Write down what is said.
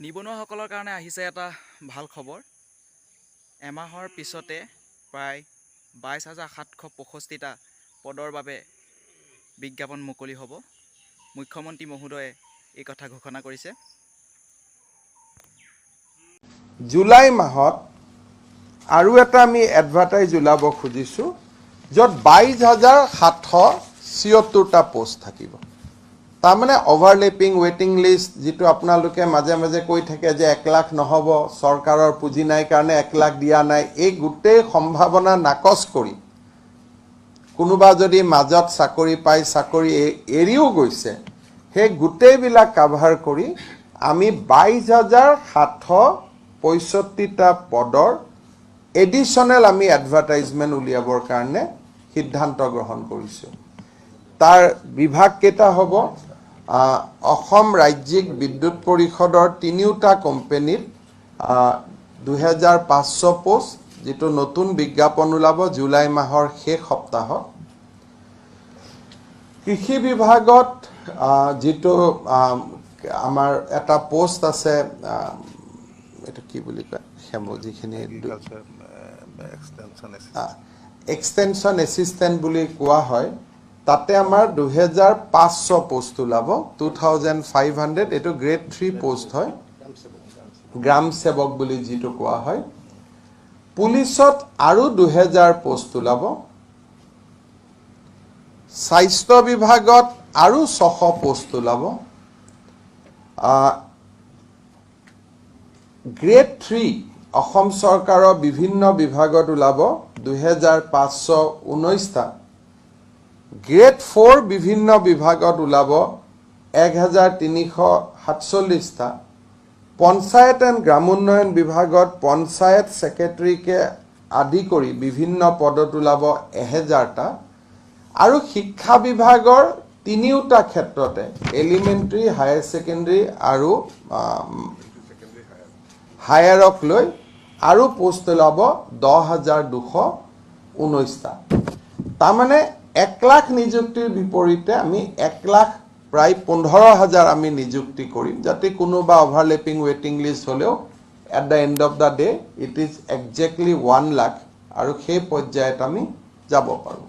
নিবনুৱাসকলৰ কাৰণে আহিছে এটা ভাল খবৰ। এমাহৰ পিছতে প্ৰায় 22,765টা পদৰ বাবে বিজ্ঞাপন মুকলি হ'ব। মুখ্যমন্ত্ৰী মহোদয়ে এই কথা ঘোষণা কৰিছে। জুলাই মাহত আৰু এটা আমি এডভাৰটাইজ ওলাব খুজিছোঁ, য'ত 22,776টা পোষ্ট থাকিব। তাৰমানে অভাৰলেপিং ৱেইটিং লিষ্ট, যিটো আপোনালোকে মাজে মাজে কৈ থাকে যে 1 লাখ নহ'ব, চৰকাৰৰ পুঁজি নাই কাৰণে 1 লাখ দিয়া নাই, এই গোটেই সম্ভাৱনা নাকচ কৰি কোনোবা যদি মাজত চাকৰি পাই চাকৰি এৰিও গৈছে, সেই গোটেইবিলাক কাভাৰ কৰি আমি 22,765টা পদৰ এডিশ্যনেল আমি এডভাৰটাইজমেণ্ট উলিয়াবৰ কাৰণে সিদ্ধান্ত গ্ৰহণ কৰিছোঁ। তাৰ বিভাগ কেইটা হ'ব? অসম ৰাজ্যিক বিদ্যুৎ পৰিষদৰ তিনিওটা কোম্পেনীত 2500 পোষ্ট, যিটো নতুন বিজ্ঞাপন ওলাব জুলাই মাহৰ শেষ সপ্তাহত। কৃষি বিভাগত যিটো আমাৰ এটা পোষ্ট আছে, এইটো কি বুলি কয়, যিখিনি এক্সটেনশ্যন এছিষ্টেণ্ট বুলি কোৱা হয়, তাতে আমাৰ 2500 পোষ্ট ওলাব, 2500। এইটো গ্ৰেড 3 পোষ্ট হয়, গ্ৰাম সেৱক বুলি যিটো কোৱা হয়। পুলিচত আৰু 2000 পোষ্ট ওলাব। স্বাস্থ্য বিভাগত আৰু 600 পোষ্ট ওলাব। গ্ৰেড 3 অসম চৰকাৰৰ বিভিন্ন বিভাগত ওলাব 2519টা। গ্ৰেড 4 বিভিন্ন বিভাগত ওলাব 1347টা। পঞ্চায়ত এণ্ড গ্ৰামোন্নয়ন বিভাগত পঞ্চায়ত ছেক্ৰেটাৰীকে আদি কৰি বিভিন্ন পদত ওলাব 1000টা। আৰু শিক্ষা বিভাগৰ তিনিওটা ক্ষেত্ৰতে, এলিমেণ্টেৰী, হায়াৰ ছেকেণ্ডেৰী আৰু হায়াৰক লৈ আৰু পোষ্ট ওলাব 10,219টা। তাৰমানে 1 লাখ নিযুক্তিৰ বিপৰীতে আমি 1 লাখ প্ৰায় 15 হাজাৰ আমি নিযুক্তি কৰিম, যাতে কোনোবা অভাৰলেপিং ৱেইটিং লিষ্ট হ'লেও at the end of the day it is exactly 1 lakh আৰু সেই পৰ্যায়ত আমি যাব পাৰোঁ।